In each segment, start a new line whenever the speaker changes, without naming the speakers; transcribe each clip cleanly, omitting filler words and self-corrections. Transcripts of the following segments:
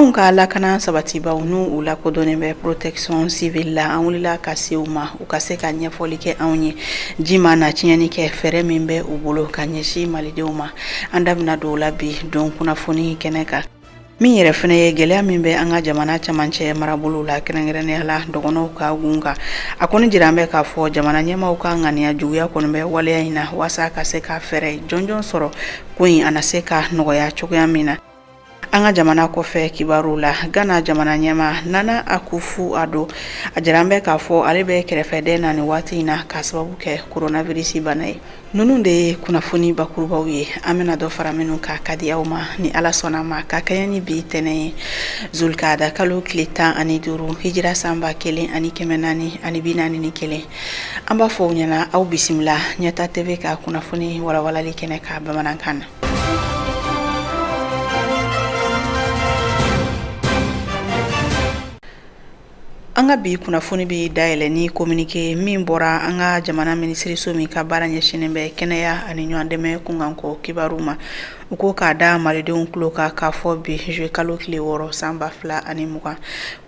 Anw ka lakana sabatibaw n'u u lakodɔnnen bɛ protection civile la, an wulila ka se u ma, u ka se ka ɲɛfɔli kɛ anw ye ji mana tiɲɛni kɛ, fɛɛrɛ min bɛ u bolo ka ɲɛsin malidenw ma. An da bɛna don o la bi don kunnafoni kɛnɛ kan. Min yɛrɛ fana ye gɛlɛya min bɛ an ka jamana camancɛ marabolo la, kɛrɛnkɛrɛnnenya la dɔgɔnɔw ka gun kan, a kɔni jira an bɛ k'a fɔ jamana ɲɛmaaw ka ŋaniya juguya kɔni bɛ waleya in na waasa ka se ka fɛɛrɛ jɔnjɔn sɔrɔ ko in a na se ka nɔgɔya cogoya min na. An ka jamana kɔfɛ kibaru la, Gana jamana ɲɛmaa Nana Akufo Addo, a jira an bɛ k'a fɔ ale bɛ kɛrɛfɛdɛn na nin waati in na k'a sababu kɛ coronavirus bana ye. Ninnu de ye kunnafoni bakurubaw ye, an bɛna dɔ fara minnu kan ka di aw ma ni Ala sɔnna ma, ka kɛɲɛ ni bi tɛnɛn ye, Zulkada kalo tile 15, hijira san 1441. An b'a fɔ aw ɲɛna, aw bisimila Ɲɛta TV ka kunnafoni walawalali kɛnɛ kan bamanankan na. An ka bi kunnafoni bɛ dayɛlɛ ni communiqué min bɔra an ka jamana minisiriso min ka baara ɲɛsinnen bɛ kɛnɛya ani ɲɔgɔndɛmɛ kunkanko kibaru ma. U ko k'a da malidenw tulo kan k'a fɔ bi juillet kalo tile 6 san 2020,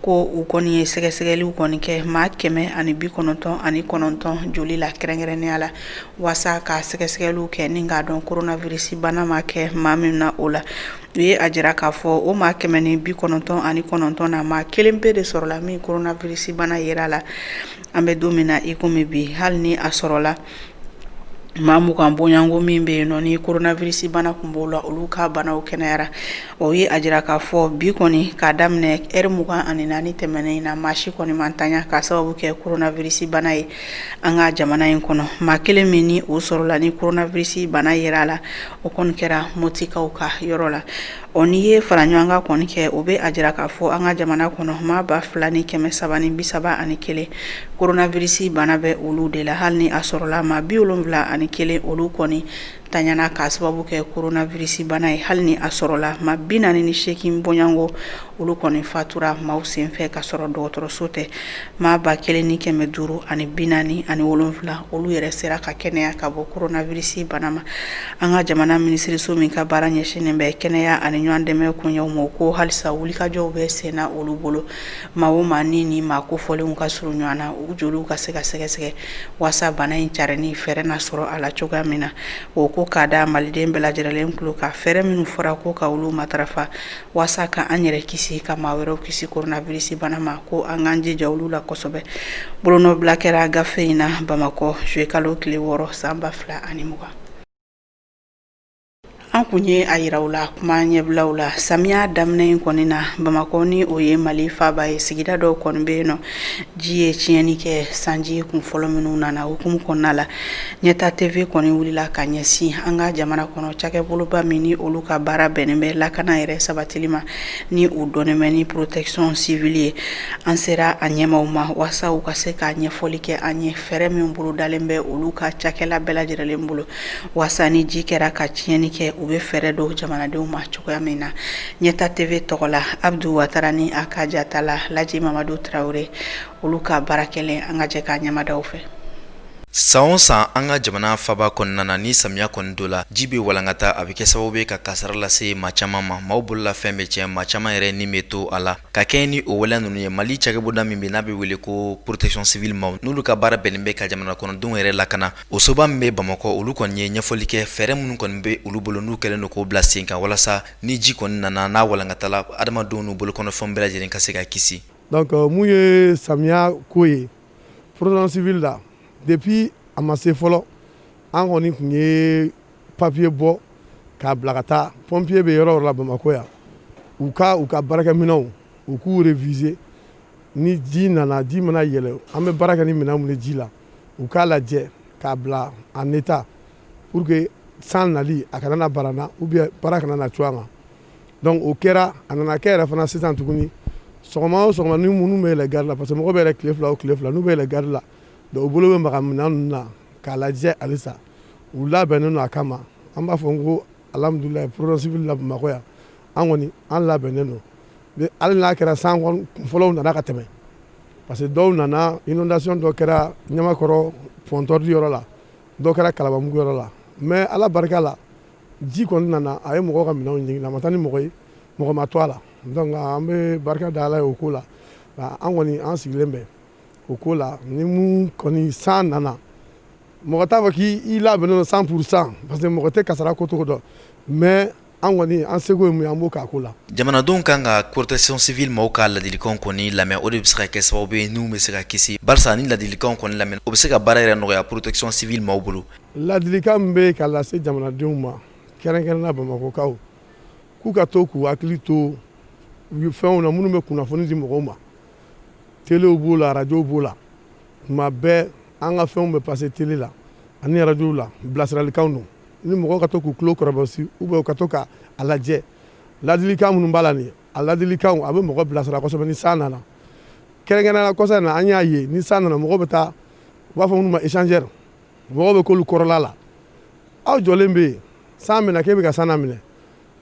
ko u kɔni ye sɛgɛsɛgɛliw kɔni kɛ maa 199 joli la, kɛrɛnkɛrɛnnenya la waasa ka sɛgɛsɛgɛliw kɛ ni k'a dɔn coronavirus bana ma kɛ maa min na. O la, u ye a jira k'a fɔ o maa 199 na, maa kelen pe de sɔrɔla min coronavirus bana yera la an bɛ don min na i komi bi. Hali ni a sɔrɔla maa 20 bɔɲɔgɔnko min bɛ yen nɔ ni coronavirus bana tun b'o la, olu ka banaw kɛnɛyara. O ye a jira k'a fɔ bi kɔni, k'a daminɛ ɛri 24 tɛmɛnen in na, maa si kɔni ma ntanya k'a sababu kɛ coronavirus bana ye an ka jamana in kɔnɔ. Maa kelen min ni o sɔrɔla ni coronavirus bana yera a la, o kɔni kɛra Motikaw ka yɔrɔ la. Ɔ n'i ye fara ɲɔgɔn kan kɔni kɛ, o bɛ a jira k'a fɔ an ka jamana kɔnɔ, maa 2331, coronavirus bana bɛ olu de la. Hali ni a sɔrɔla maa 71, olu kɔni tanyana k'a sababu kɛ coronavirus bana ye. Hali ni a sɔrɔla maa 48 bɔɲɔgɔnko, olu kɔni fatura maaw senfɛ ka sɔrɔ dɔgɔtɔrɔso tɛ. Maa 1547, olu yɛrɛ sera ka kɛnɛya ka bɔ coronavirus bana ma. An ka jamana minisiriso min ka baara ɲɛsinnen bɛ kɛnɛya ani ɲɔgɔn dɛmɛ koɲɛw ma, ko halisa wulikajɔw bɛ sen na olu bolo, maa o maa ni ni maa kofɔlenw ka surun ɲɔgɔn na, u joliw ka se ka sɛgɛsɛgɛ waasa bana in carinni fɛɛrɛ na sɔrɔ a la cogoya min na. O ko k'a da maliden bɛɛ lajɛlen tulo kan, fɛɛrɛ minnu fɔra ko ka olu matarafa waasa ka an yɛrɛ kisi, ka maa wɛrɛw kisi coronavirus bana ma, ko an k'an jija olu la kosɛbɛ. Bolonɔbila kɛra gafe in na Bamakɔ juillet kalo tile 6 san 2020. An kun ye a yira u la kuma ɲɛbilaw la, samiya daminɛ in kɔni na, Bamakɔ ni o ye Mali faaba ye, sigida dɔw kɔni bɛ yen nɔ, ji ye tiɲɛni kɛ sanji kun fɔlɔ minnu nana. Hukumu kɔnɔna la, Ɲɛta TV kɔni wulila ka ɲɛsin an ka jamana kɔnɔ cakɛboloba min ni olu ka baara bɛnnen bɛ lakana yɛrɛ sabatili ma, ni u dɔnnen bɛ ni protection civile ye. An sera a ɲɛmaaw ma waasa u ka se ka ɲɛfɔli kɛ an ye fɛɛrɛ min bolodalen bɛ olu ka cakɛla bɛɛ lajɛlen bolo waasa ni ji kɛra ka tiɲɛni kɛ, u bɛ fɛɛrɛ don jamanadenw ma cogoya min na. Ɲɛta TV tɔgɔ la, Abdu Watara ni a ka jatala Laji Mamadu Tarawele, olu ka baara kɛlen, an ka jɛ k'a ɲɛmadaw fɛ.
San o san, an ka jamana faba kɔnɔna na, ni samiya kɔni don la, ji bɛ walankata, a bɛ kɛ sababu ye ka kasara lase maa caman ma. Maaw bololafɛn bɛ tiɲɛ, maa caman yɛrɛ ni bɛ to a la. Ka kɛɲɛ ni o waleya ninnu ye, Mali cakɛbonda min bɛ n'a bɛ wele ko protection civile maaw, n'olu ka baara bɛnnen bɛ ka jamana kɔnɔdenw yɛrɛ lakana, o soba min bɛ Bamakɔ, olu kɔni ye ɲɛfɔli kɛ fɛɛrɛ minnu kɔni bɛ olu bolo, n'u kɛlen don k'o bila sen kan, walasa ni ji kɔni nana, n'a walankatala, adamadenw n'u bolokɔnɔfɛnw bɛɛ lajɛlen ka se ka kisi.
Donc mun ye samiya ko ye, protection civile la, depuis a ma se fɔlɔ, an kɔni tun ye papier bɔ k'a bila ka taa pompier bɛ yɔrɔ yɔrɔ la Bamakɔ yan, u ka baarakɛminɛnw, u k'u réviser. Ni ji nana, ji mana yɛlɛ, an bɛ baara kɛ ni minɛn minnu ye ji la, u k'a lajɛ k'a bila en état pour que san nali a kana na barana ou bien baara kana na cun an kan. Donc o kɛra, a nana kɛ yɛrɛ fana sisan tuguni, sɔgɔma o sɔgɔma, ni minnu bɛ yɛlɛ gari la, parce que mɔgɔ bɛ yɛlɛ tile 2 o tile 2, n'u bɛ yɛlɛ gari la, donc u bolo bɛ maga minɛn ninnu na k'a lajɛ. Halisa u labɛnnen don a kama. An b'a fɔ ko alhamdulilayi, protection civile la Bamakɔ yan, an kɔni an labɛnnen don. Hali n'a kɛra san fɔlɔw nana ka tɛmɛ, parce que dɔw nana, inondation dɔ kɛra Ɲamakɔrɔ pont tordu yɔrɔ la, dɔ kɛra Kalabanbugu yɔrɔ la, mais Ala barika la, ji kɔni nana, a ye mɔgɔw ka minɛnw ɲigin, a ma taa ni mɔgɔ ye, mɔgɔ ma to a la. Donc an bɛ barika da Ala ye o ko la. An kɔni an sigilen bɛ o ko la. Ni mun kɔni san nana, mɔgɔ t'a fɔ k'i labɛnnen don 100%, parce que mɔgɔ tɛ kasara ko cogo dɔn, mais an kɔni an seko ye mun ye, an b'o k'a ko la.
Jamanadenw kan ka protection civile maaw ka ladilikanw kɔni lamɛn. O de bɛ se ka kɛ sababu ye n'u bɛ se ka kisi, barisa ni ladilikanw kɔni lamɛn, o bɛ se ka baara yɛrɛ nɔgɔya protection civile maaw bolo.
Ladilikan min bɛ ka lase jamanadenw ma, kɛrɛnkɛrɛnnenya Bamakɔkaw, k'u ka to k'u hakili to fɛnw na minnu bɛ kunnafoni di mɔgɔw ma. Telew b'o la, arajow b'o la. Tuma bɛɛ an ka fɛnw bɛ passer télé la ani arajow la, bilasiralikanw don. Ni mɔgɔw ka to k'u tulo kɔrɔbɔsi ou bien u ka to ka a lajɛ, ladilikan minnu b'a la nin, a ladilikanw a bɛ mɔgɔ bilasira kosɛbɛ ni san nana. Kɛrɛnkɛrɛnnenya la, kɔsa in na, an y'a ye ni san nana, mɔgɔw bɛ taa, u b'a fɔ minnu ma échangeur, mɔgɔw bɛ k'olu kɔrɔla la. Aw jɔlen bɛ yen, san bɛ na, k'e bɛ ka san minɛ,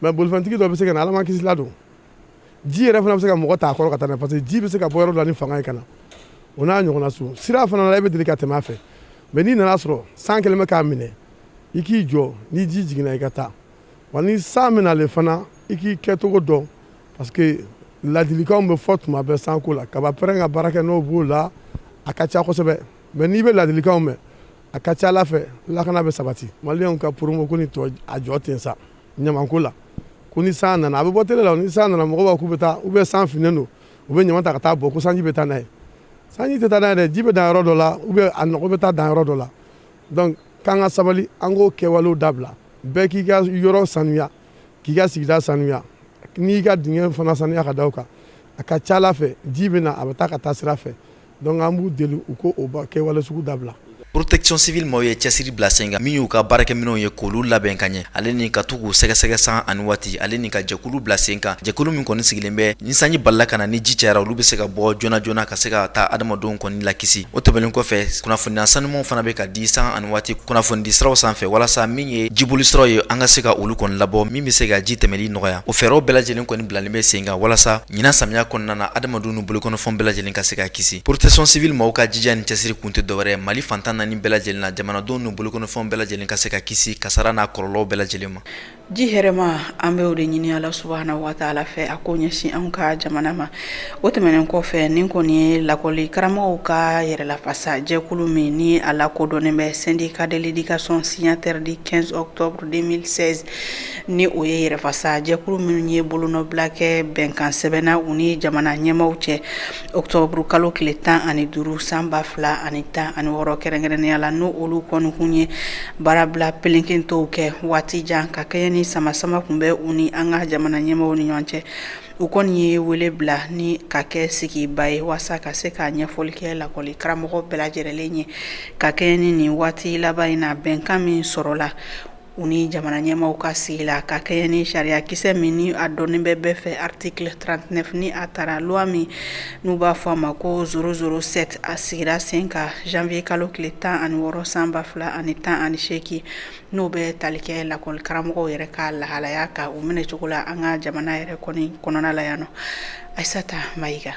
mais bolifɛntigi dɔ bɛ se ka na, Ala ma kisila don, ji yɛrɛ fana bɛ se ka mɔgɔ ta a kɔrɔ ka taa n'a ye, parce que ji bɛ se ka bɔ yɔrɔ dɔ la ni fanga ye ka na. O n'a ɲɔgɔnna so sira fana la, e bɛ deli ka tɛmɛ a fɛ, mais n'i nana sɔrɔ san kɛlen bɛ k'a minɛ, i k'i jɔ. Ni ji jiginna, i ka taa. Wa ni san bɛ nalen fana, i k'i kɛcogo dɔn, parce que ladilikanw bɛ fɔ tuma bɛɛ sanko la. Kaba pɛrɛn ka baara kɛ n'o b'o la, a ka ca kosɛbɛ, mais n'i bɛ ladilikanw mɛn, a ka ca Ala fɛ, lakana bɛ sabati. Maliyɛnw ka promo ko ni tɔ a jɔ ten sa ɲamanko la, ko ni san nana, a bɛ bɔ télé la, ni san nana, mɔgɔw b'a k'u bɛ taa, ou bien san finnen don, u bɛ ɲama ta ka taa bɔn, ko sanji bɛ taa n'a ye. Sanji tɛ taa n'a ye dɛ, ji bɛ dan yɔrɔ dɔ la, ou bien a nɔgɔ bɛ taa dan yɔrɔ dɔ la. Donc k'an ka sabali, an k'o kɛwalew dabila. Bɛɛ k'i ka yɔrɔ sanuya, k'i ka sigida sanuya, n'i ka dingɛ fana sanuya ka da o kan, a ka ca Ala fɛ, ji bɛ na, a bɛ taa ka taa sira fɛ. Donc an b'u deli u ko o kɛwale sugu dabila.
Protection civile maaw ye cɛsiri bila sen kan, min y'u ka baarakɛminɛnw ye, k'olu labɛn ka ɲɛ, ale ni ka to k'u sɛgɛsɛgɛ san ani waati, ale ni ka jɛkulu bila sen kan, jɛkulu min kɔni sigilen bɛ ni sanji balila ka na, ni ji cayara, olu bɛ se ka bɔ joona joona ka se ka taa adamadenw kɔni lakisi. O tɛmɛnen kɔfɛ, kunnafoniya sanumanw fana bɛ ka di san ani waati kunnafonidi siraw sanfɛ, walasa min ye jiboli siraw ye, an ka se ka olu kɔni labɔ, min bɛ se ka ji tɛmɛli nɔgɔya. O fɛɛrɛw bɛɛ lajɛlen kɔni bilalen bɛ sen kan, walasa ɲinan samiya kɔnɔna na, adamadenw n'u bolokɔnɔfɛnw bɛɛ lajɛlen ka se ka kisi. Protection civile maaw ka jija ni cɛsiri kun tɛ dɔwɛrɛ, Mali fan 14 bɛɛ lajɛlen na, jamanadenw n'u bolokɔnɔfɛnw bɛɛ lajɛlen ka se ka kisi kasara n'a kɔlɔlɔw bɛɛ lajɛlen ma.
Ji hɛrɛma, an bɛ o de ɲini Ala subahana wa taala fɛ, a k'o ɲɛsin anw ka jamana ma. O tɛmɛnen kɔfɛ, nin kɔni ye lakɔli karamɔgɔw ka yɛrɛlafasa jɛkulu min ni a lakodɔnnen bɛ syndicat de l'éducation signataire du 15 octobre 2016, ni o ye yɛrɛfasa jɛkulu minnu ye bolonɔbila kɛ bɛnkan sɛbɛnna u ni jamana ɲɛmaaw cɛ octobre kalo tile 15 san 2016, kɛrɛnkɛrɛnnenya la, n'o olu kɔni kun ye baarabila pelenkentɔw kɛ waati jan ka kɛɲɛ ni sama-sama kun bɛ u ni an ka jamana ɲɛmaaw ni ɲɔgɔn cɛ. U kɔni ye wele bila ni ka kɛ sigiba ye walasa ka se ka ɲɛfɔli kɛ lakɔli karamɔgɔ bɛɛ lajɛlen ye, ka kɛɲɛ ni nin waati laban in na, bɛnkan min sɔrɔla u ni jamana ɲɛmaaw ka sigi la, ka kɛɲɛ ni sariya kisɛ min ni a dɔnnen bɛ bɛɛ fɛ, article 39, ni a taara loi min n'u b'a fɔ a ma ko 007, a sigira sen kan janvier kalo tile 16 san 2018, n'o bɛ tali kɛ lakɔli karamɔgɔw yɛrɛ ka lahalaya ka u minɛ cogo la an ka jamana yɛrɛ kɔni kɔnɔna la yan nɔ. Ayisata Mayiga.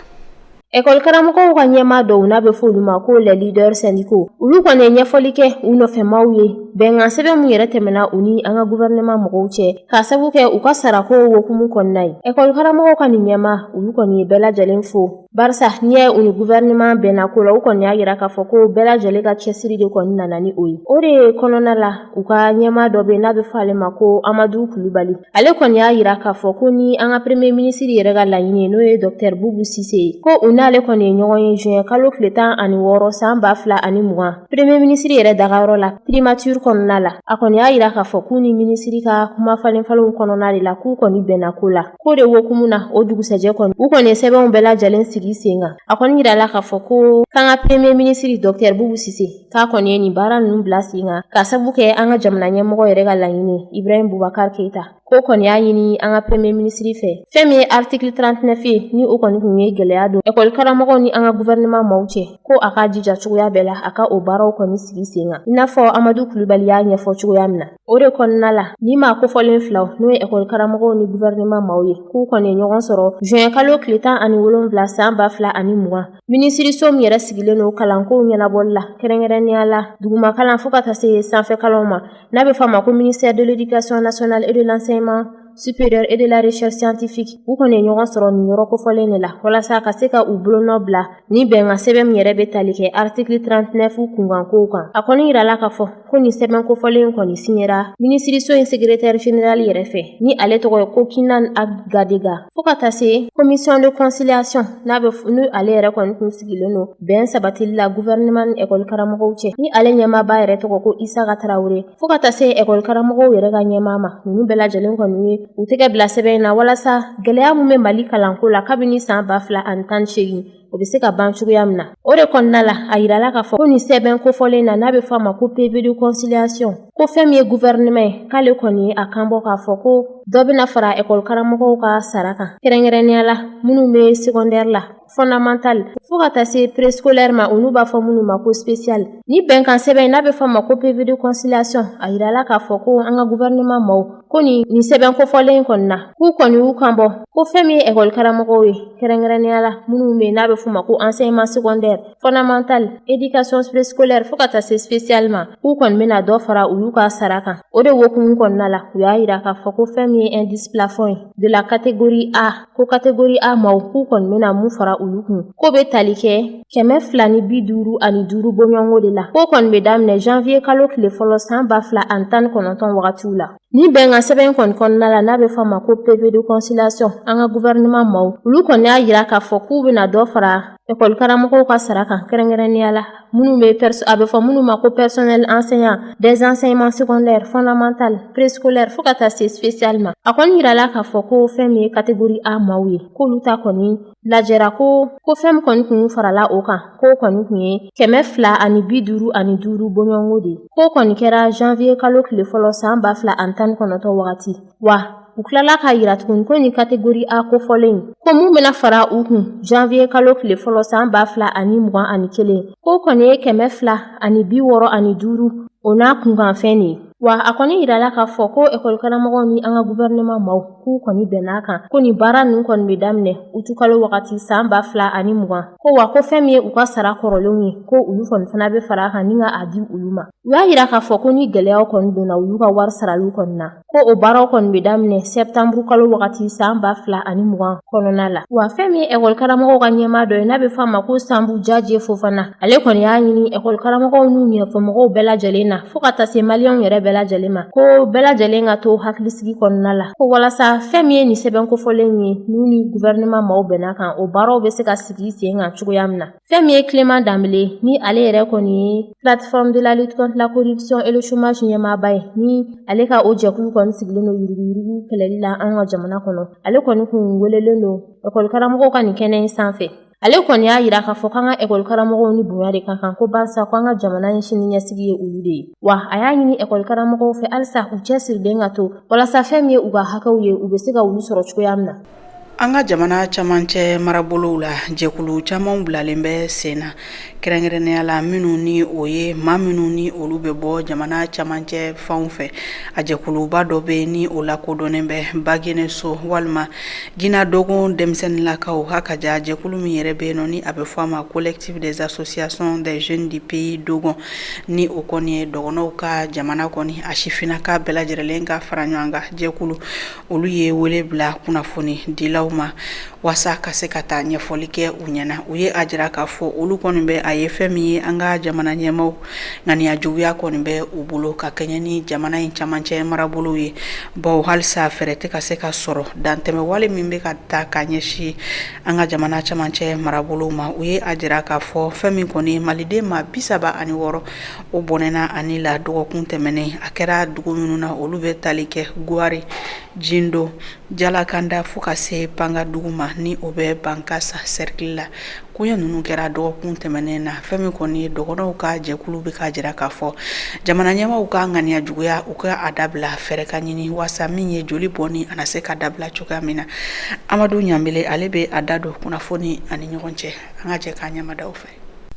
Ekɔli karamɔgɔw ka ɲɛmaa dɔw, n'a bɛ fɔ olu ma ko les leaders syndicaux, olu kɔni ye ɲɛfɔli kɛ u nɔfɛmaw ye bɛnkan sɛbɛn min yɛrɛ tɛmɛna u ni an ka gouvernement mɔgɔw cɛ, k'a sabu kɛ u ka sarako hukumu kɔnɔna ye. Ekɔli karamɔgɔw ka nin ɲɛmaa, olu kɔni ye bɛɛ lajɛlen fo, barisa n'i y'a ye u ni gouvernement bɛnna ko la, u kɔni y'a yira k'a fɔ ko bɛɛ lajɛlen ka cɛsiri de kɔni nana ni o ye. O de kɔnɔna la, u ka ɲɛmaa dɔ bɛ, n'a bɛ fɔ ale ma ko Amadu Kulubali, ale kɔni y'a yira k'a fɔ ko ni an ka premier ministre yɛrɛ ka laɲini ye, n'o ye docteur Bubu Sise ye, ko u n'ale kɔni ye ɲɔgɔn ye juin kalo tile 16 san 2020, premier ministre yɛrɛ dagayɔrɔ la, primature kɔnɔna la. A kɔni y'a yira k'a fɔ k'u ni minisiri ka kuma falenfalenw kɔnɔna de la, k'u kɔni bɛnna ko la. K'o de hukumu na, o dugusɛjɛ kɔni, u kɔni ye sɛbɛnw bɛɛ lajɛlen sigi sen kan. A kɔni yirala k'a fɔ ko k'an ka premier ministre docteur Bubu Sise, k'a kɔni ye nin baara ninnu bila sen kan k'a sabu kɛ an ka jamana ɲɛmɔgɔ yɛrɛ ka laɲini, Ibrahim Boubacar Keita, ko kɔni y'a ɲini an ka premier ministre fɛ, fɛn min ye article 39 ye, ni o kɔni tun ye gɛlɛya don ekɔli karamɔgɔw ni an ka gouvernement maaw cɛ, ko a k'a jija cogoya bɛɛ la, a ka o baaraw kɔni sigi sen kan, i n'a fɔ Amadu Kulubali y'a ɲɛfɔ cogoya min na. O de kɔnɔna la, ni maa kofɔlen filaw, n'o ye ekɔli karamɔgɔw ni gouvernement maaw ye, k'u kɔni ye ɲɔgɔn sɔrɔ juin kalo tile 17 san 2020, minisiriso min yɛrɛ sigilen don kalankow ɲɛnabɔli la, kɛrɛnkɛrɛnnenya la dugumakalan fo ka taa se sanfɛ kalanw ma, n'a bɛ fɔ a ma ko ministère de l'éducation nationale et de l'enseignement supérieur et de la recherche scientifique, u kɔni ye ɲɔgɔn sɔrɔ nin yɔrɔ kofɔlen de la walasa ka se ka u bolonɔ bila ni bɛnkan sɛbɛn min yɛrɛ bɛ tali kɛ article 39 kunkankow kan. A kɔni yirala k'a fɔ ko nin sɛbɛn kofɔlen kɔni signera minisiriso in secrétaire général yɛrɛ fɛ, ni ale tɔgɔ ye ko Kinan Agadega, fo ka taa se commission de conciliation n'a bɛ ni ale yɛrɛ kɔni kun sigilen don bɛn sabatili la gouvernement ni école karamɔgɔw cɛ, ni ale ɲɛmaaba yɛrɛ tɔgɔ ko Isaka Tarawele, fo ka taa se école karamɔgɔw yɛrɛ ka ɲɛmaa ma. Ninnu bɛɛ lajɛlen kɔni ye u tɛgɛ bila sɛbɛn in na walasa gɛlɛya min bɛ Mali kalanko la kabini san 2018, o bɛ se ka ban cogoya min na. O de kɔnɔna la, a yirala k'a fɔ ko nin sɛbɛn kofɔlen na, n'a bɛ fɔ a ma ko PV de conciliation, ko fɛn min ye gouvernement ye, k'ale kɔni ye a kan bɔ k'a fɔ ko dɔ bɛna fara école karamɔgɔw ka sara kan, kɛrɛnkɛrɛnnenya la minnu bɛ secondaire la, fondamental, fo ka taa se préscolaire ma, olu b'a fɔ minnu ma ko spécial. Ni bɛnkan sɛbɛn, n'a bɛ fɔ a ma ko PV de conciliation, a yirala k'a fɔ ko an ka gouvernement maaw ko nin sɛbɛn kofɔlen kɔni na, k'u kɔni y'u kan bɔ ko fɛn min ye école karamɔgɔw ye, kɛrɛnkɛrɛnnenya la minnu bɛ yen n'a bɛ f'u ma ko enseignement secondaire, fondamental, éducation préscolaire, fo ka taa se spécial ma, k'u kɔni bɛna dɔ fara olu ka sara kan. O de hukumu kɔnɔna la, u y'a yira k'a fɔ ko fɛn min ye indice plafond ye de la catégorie A, ko catégorie A maaw, k'u kɔni bɛna mun fara olu kun, k'o bɛ tali kɛ 255 bɔɲɔgɔnko de la, k'o kɔni bɛ daminɛ janvier kalo tile fɔlɔ san 2019 wagatiw la. Ni bɛnkan sɛbɛn kɔni kɔnɔna la, n'a bɛ fɔ a ma ko PV de conciliation, an ka gouvernement maaw, olu kɔni y'a yira k'a fɔ k'u bɛna dɔ fara école karamɔgɔw ka sara kan, kɛrɛnkɛrɛnnenya la minnu bɛ a bɛ fɔ minnu ma ko personnel enseignant des enseignements secondaires, fondamental, préscolaire, fo ka taa se spécial ma. A kɔni yirala k'a fɔ ko fɛn min ye catégorie A maaw ye, k'olu ta kɔni lajɛra, ko fɛn min kɔni kun farala o kan, k'o kɔni kun ye 255 bɔɲɔgɔnko de ye, k'o kɔni kɛra janvier kalo tile fɔlɔ san 2019 wagati. Wa u tilala k'a yira tuguni ko nin catégorie A kofɔlen, ko mun bɛna fara u kun janvier kalo tile fɔlɔ san 2021, k'o kɔni ye 265, o n'a kunkanfɛn de ye. Wa a kɔni yirala k'a fɔ ko école karamɔgɔw ni an ka gouvernement maaw, k'u kɔni bɛnn'a kan ko nin baara ninnu kɔni bɛ daminɛ utukalo wagati san 2020, ko wa ko fɛn min ye u ka sara kɔrɔlenw ye, ko olu kɔni fana bɛ fara a kan ni ka a di olu ma. U y'a yira k'a fɔ ko ni gɛlɛyaw kɔni donna olu ka wari saraliw kɔni na, ko o baaraw kɔni bɛ daminɛ septembre kalo wagati san 2020 kɔnɔna la. Wa fɛn min ye école karamɔgɔw ka ɲɛmaa dɔ ye, n'a bɛ fɔ a ma ko Sanbu Jaje Fofana, ale kɔni y'a ɲini école karamɔgɔw n'u ɲɛfɔmɔgɔw bɛɛ lajɛlen na, fo ka taa se maliyɛnw yɛrɛ bɛɛ lajɛlen ma, ko bɛɛ lajɛlen ka to hakilisigi kɔnɔna la, ko walasa fɛn min ye nin sɛbɛn kofɔlen ye, n'u ni gouvernement maaw bɛnna kan, o baaraw bɛ se ka sigi sen kan cogoya min na. Fɛn min ye Clément Dembélé, ni ale yɛrɛ kɔni ye plateforme de la lutte contre la corruption et le chômage ɲɛmaaba ye, ni ale ka o jɛkulu kɔni sigilen don yuruguyurugu kɛlɛli la an ka jamana kɔnɔ, ale kɔni kun welelen don école karamɔgɔw ka nin kɛnɛ in sanfɛ. Ale kɔni y'a yira k'a fɔ k'an ka école karamɔgɔw ni bonya de ka kan, ko barisa ko an ka jamana in sini ɲɛsigi ye olu de ye. Wa a y'a ɲini école karamɔgɔw fɛ halisa u cɛsirilen ka to walasa fɛn min ye u ka hakɛw ye, u bɛ se ka olu sɔrɔ cogoya min na.
An ka jamana camancɛ marabolow la, jɛkulu caman bilalen bɛ sen na, kɛrɛnkɛrɛnnenya la minnu ni o ye maa minnu ni olu bɛ bɔ jamana camancɛ fanw fɛ. A jɛkuluba dɔ bɛ ni o lakodɔnnen bɛ Baguinéso walima Guinadogo denmisɛnninlakaw ha ka ja. Jɛkulu min yɛrɛ bɛ yen nɔ, ni a bɛ fɔ a ma Collectif des associations des jeunes du pays Dogon, ni o kɔni ye dɔgɔnɔw ka jamana kɔni a sifinnaka bɛɛ lajɛlen ka fara ɲɔgɔn kan jɛkulu, olu ye wele bila kunnafoni dilaw ma waasa ka se ka taa ɲɛfɔli kɛ u ɲɛna. U ye a jira k'a fɔ olu kɔni bɛ a ye fɛn min ye an ka jamana ɲɛmaw ŋaniya juguya kɔni bɛ u bolo ka kɛɲɛ ni jamana in camancɛ marabolow ye, bawo halisa fɛɛrɛ tɛ ka se ka sɔrɔ dantɛmɛ wale min bɛ ka ta ka ɲɛsin an ka jamana camancɛ marabolow ma. U ye a jira k'a fɔ fɛn min kɔni maliden maa 36, o bɔnɛna ani la dɔgɔkun tɛmɛnen. A kɛra dugu minnu na, olu bɛ tali kɛ Guwari, Jindo, Jalakanda, fo ka se Pangadugu ma, ni o bɛ Bankasa cercle la. Koɲɛ ninnu kɛra dɔgɔkun tɛmɛnen na. Fɛn min kɔni ye dɔgɔnɔw ka jɛkulu bɛ k'a jira k'a fɔ jamana ɲɛmaaw ka ŋaniya juguya, u ka a dabila, fɛɛrɛ ka ɲini waasa min ye joli bɔnni a na se ka dabila cogoya min na. Amadu Ɲanbele, ale bɛ a da don kunnafoni ani ɲɔgɔn cɛ. An ka jɛ k'a ɲɛmadaw fɛ.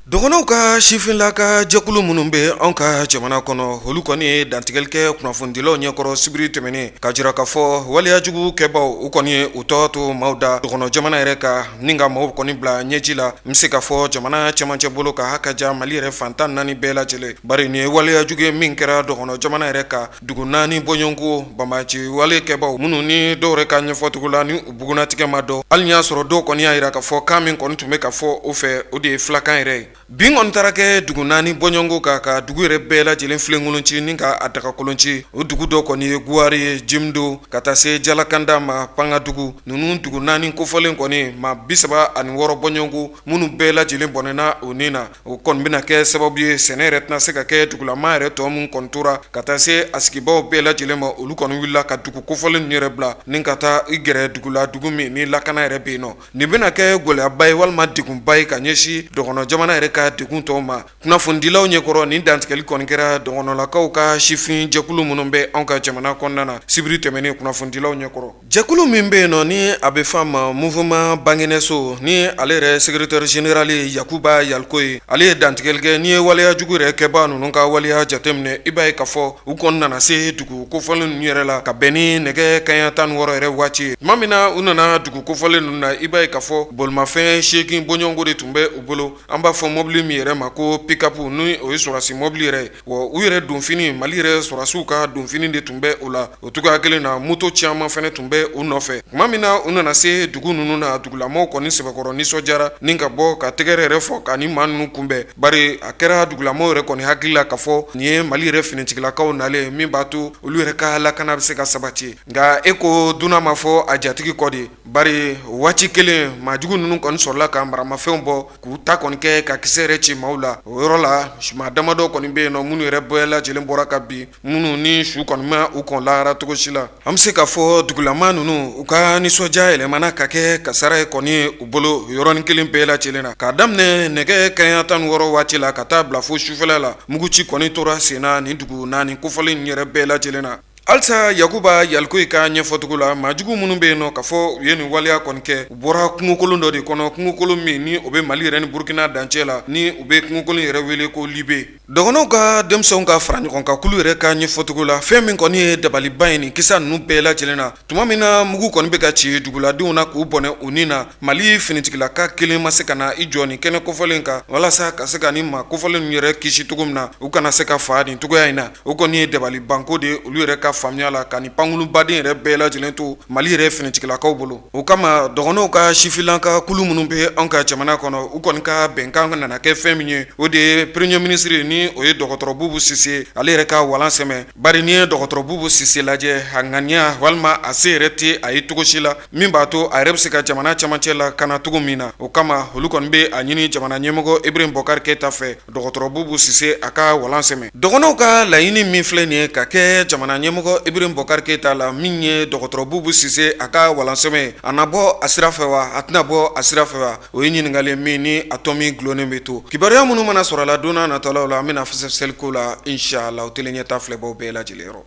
Dɔgɔnɔw ka sifinlaka jɛkulu minnu bɛ anw ka jamana kɔnɔ, olu kɔni ye dantigɛli kɛ kunnafonidilaw ɲɛkɔrɔ sibiri tɛmɛnen, ka jira k'a fɔ waleyajugu kɛbaw u kɔni ye u tɔgɔ to maaw da dɔgɔnɔ jamana yɛrɛ kan, ni ka maaw kɔni bila ɲɛji la. N bɛ se k'a fɔ jamana cɛmancɛ bolo kan, ha ka ja Mali yɛrɛ fan 14 bɛɛ lajɛlen, bari nin ye waleyajugu ye min kɛra dɔgɔnɔ jamana yɛrɛ kan. Dugu naani bɔɲɔgɔnko banbaanci wale kɛbaw minnu ni dɔw yɛrɛ ka ɲɛfɔcogo la ni u bugunnatigɛ ma dɔn, hali y'a sɔrɔ dɔw kɔni y'a jira k'a fɔ kan min kɔni tun bɛ ka fɔ o fɛ, o de ye filakan yɛrɛ ye. Bin kɔni taara kɛ dugu naani bɔɲɔgɔnko kan, ka dugu yɛrɛ bɛɛ lajɛlen filenkolon ci ni ka a dagakolon ci. O dugu dɔ kɔni ye Guwari ye, Jimdo, ka taa se Jalakanda ma, Pangadugu. Ninnu dugu naani kofɔlen kɔni, maa 36 bɔɲɔgɔnko minnu bɛɛ lajɛlen bɔnɛna u ni na. O kɔni bɛna kɛ sababu ye sɛnɛ yɛrɛ tɛna se ka kɛ dugulamaa yɛrɛ tɔ min kɔni tora, ka taa se a sigibaw bɛɛ lajɛlen ma. Olu kɔni wulila ka dugu kofɔlen ninnu yɛrɛ bila ni ka taa i gɛrɛ dugu la, dugu min ni lakana yɛrɛ bɛ yen nɔ. Nin bɛna kɛ gɛlɛyaba ye walima degunba ye ka ɲɛsin dɔgɔnɔ jamana yɛrɛ ka degun tɔw ma. Kunnafonidilaw ɲɛkɔrɔ, nin dantigɛli kɔni kɛra dɔgɔnɔlakaw ka sifin jɛkulu minnu bɛ anw ka jamana kɔnɔna na sibiri tɛmɛnen kunnafonidilaw ɲɛkɔrɔ. Jɛkulu min bɛ yen nɔ ni a bɛ f'a ma Mouvement Banguinɛso, ni ale yɛrɛ secrétaire général ye Yakuba Yaliko ye, ale ye dantigɛli kɛ. N'i ye waleya jugu yɛrɛ kɛbaa ninnu ka waleya jateminɛ, i b'a ye k'a fɔ u kɔni nana se dugu kofɔlen ninnu yɛrɛ la ka bɛn ni nɛgɛ kanɲɛ 16 yɛrɛ waati ye. Tuma min na u nana dugu kofɔlen ninnu na, i b'a ye k'a fɔ bolimafɛn 8 bɔɲɔgɔnko de tun bɛ u bolo. An b'a fɔ mobili min yɛrɛ ma ko pick-up, ni o ye sɔrɔdasi mobili yɛrɛ ye. Wa u yɛrɛ donfini, Mali yɛrɛ sɔrɔdasiw ka donfini de tun bɛ o la. O cogoya kelen na, moto caman fana tun bɛ u nɔfɛ. Tuma min na u nana se dugu ninnu na, dugulamaw kɔni sɛbɛkɔrɔ nisɔndiyara ni ka bɔ ka tɛgɛrɛ yɛrɛ fɔ ka ni maa ninnu kunbɛn, bari a kɛra dugulamaw yɛrɛ kɔni hakili la k'a fɔ nin ye Mali yɛrɛ finitigilakaw nalen min b'a to olu yɛrɛ ka lakana bɛ se ka sabati. Nka e ko dunan ma fɔ a jatigi kɔ de, bari waati kelen maajugu ninnu kɔni sɔrɔla ka maramafɛnw bɔ k'u ta kɔni kɛ ka kisɛ yɛrɛ ci maaw la. O yɔrɔ la, maa damadɔ kɔni bɛ yen nɔ minnu yɛrɛ bɛɛ lajɛlen bɔra ka bin, minnu ni su kɔni ma u kɔn lahara cogo si la. An bɛ se k'a fɔ dugulamaa ninnu u ka nisɔndiya yɛlɛmana ka kɛ kasara ye kɔni u bolo yɔrɔnin kelen bɛɛ lajɛlen na, k'a daminɛ nɛgɛ kanɲɛ 16 waati la ka taa bila fo sufɛla la. Muguci kɔni tora senna nin dugu naani kofɔlen ninnu yɛrɛ bɛɛ lajɛlen na. Halisa Yakuba Yalikoyi ka ɲɛfɔcogo la, maajugu minnu bɛ yen nɔ k'a fɔ u ye nin waleya kɔni kɛ, u bɔra kungokolon dɔ de kɔnɔ, kungokolon min ni o bɛ Mali yɛrɛ ni Burukina dancɛ la, ni u bɛ kungokolon yɛrɛ wele ko Libe. Dɔgɔnɔw ka denmisɛnw ka fara ɲɔgɔn kan kulu yɛrɛ ka ɲɛfɔcogo la, fɛn min kɔni ye dabaliban ye nin kisa ninnu bɛɛ lajɛlen na, tuma min na mugu kɔni bɛ ka ci duguladenw na k'u bɔnɛ u ni na, Mali finitigilaka kelen ma se ka na i jɔ nin kɛnɛ kofɔlen kan walasa ka se ka nin maa kofɔlen ninnu yɛrɛ kisi cogo min na, u kana se ka faa nin cogoya in na. O kɔni ye dabalibanko de ye olu yɛrɛ ka faamuya la, ka nin pankurunbaden yɛrɛ bɛɛ lajɛlen to Mali yɛrɛ finitigilakaw bolo. O kama dɔgɔnɔw ka sifinlaka kulu minnu bɛ anw ka jamana kɔnɔ, u kɔni ka bɛnkan nana kɛ fɛn min ye, o de ye premier ministre ni o ye dɔgɔtɔrɔ Bubu Sise, ale yɛrɛ ka walan sɛmɛ. Bari n'i ye dɔgɔtɔrɔ Bubu Sise lajɛ, a ŋaniya walima a se yɛrɛ tɛ a ye cogo si la min b'a to a yɛrɛ bɛ se ka jamana cɛmancɛ lakana cogo min na. O kama olu kɔni bɛ a ɲini jamana ɲɛmɔgɔ Ibrahim Bɔkari Keyita fɛ, dɔgɔtɔrɔ Bubu Sise a ka walan sɛmɛ. Dɔgɔnɔw ka laɲini min filɛ nin ye ka kɛ jamana ɲɛmɔgɔ Ibrahim Bɔkari Keyita la, min ye dɔgɔtɔrɔ Bubu Sise a ka walan sɛmɛ, a na bɔ a sira fɛ wa, a tɛna bɔ a sira fɛ wa? O ye ɲininkali min ni a tɔ min dulonnen bɛ to. Kibaruya minnu mana sɔrɔ a la don n'a nataw la, an bɛna fɛsɛfɛsɛli k'o la inshallah tele ɲɛta filɛbaw bɛɛ lajɛlen yɔrɔ.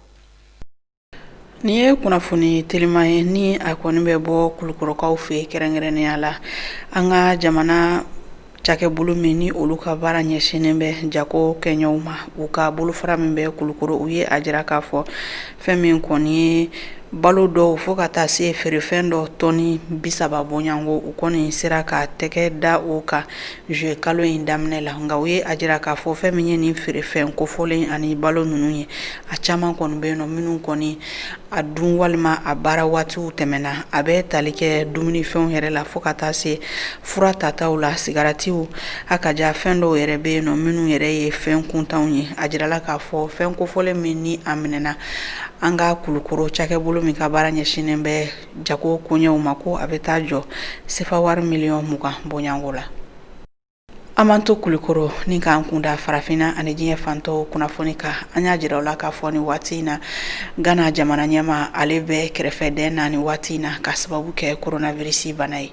Nin ye kunnafoni teliman ye ni a kɔni bɛ bɔ Kulukɔrɔkaw fɛ kɛrɛnkɛrɛnnenya la, an ka jamana cakɛbolo min ni olu ka baara ɲɛsinnen bɛ jago kɛɲɛw ma, u ka bolofara min bɛ Kulukɔrɔ, u ye a jira k'a fɔ fɛn min kɔni ye balo dɔw fo ka taa se feerefɛn dɔ tɔni 30 bɔɲɔgɔnko, u kɔni sera ka tɛgɛ da o kan juillet kalo in daminɛ la. Nka u ye a jira k'a fɔ fɛn min ye nin feerefɛn kofɔlen ani balo ninnu ye, a caman kɔni bɛ yen nɔ minnu kɔni a dun walima a baara waatiw tɛmɛna. A bɛ tali kɛ dumunifɛnw yɛrɛ la fo ka taa se fura tataw la, sigaratiw, a ka ja fɛn dɔw yɛrɛ bɛ yen nɔ minnu yɛrɛ ye fɛn kuntanw ye. A jirala k'a fɔ fɛn kofɔlen min ni a minɛna an ka Kulukɔrɔ cakɛbolo min ka baara ɲɛsinnen bɛ jago koɲɛw ma, ko a bɛ taa jɔ sefa wari miliyɔn 20 bɔɲɔgɔnko la. An b'an to Kulukɔrɔ ni k'an kunda farafinna ani diɲɛ fan tɔw kunnafoni kan. An y'a jira aw la k'a fɔ nin waati in na, Gana jamana ɲɛmaa, ale bɛ kɛrɛfɛdɛn na nin waati in na ka sababu kɛ coronavirus bana ye.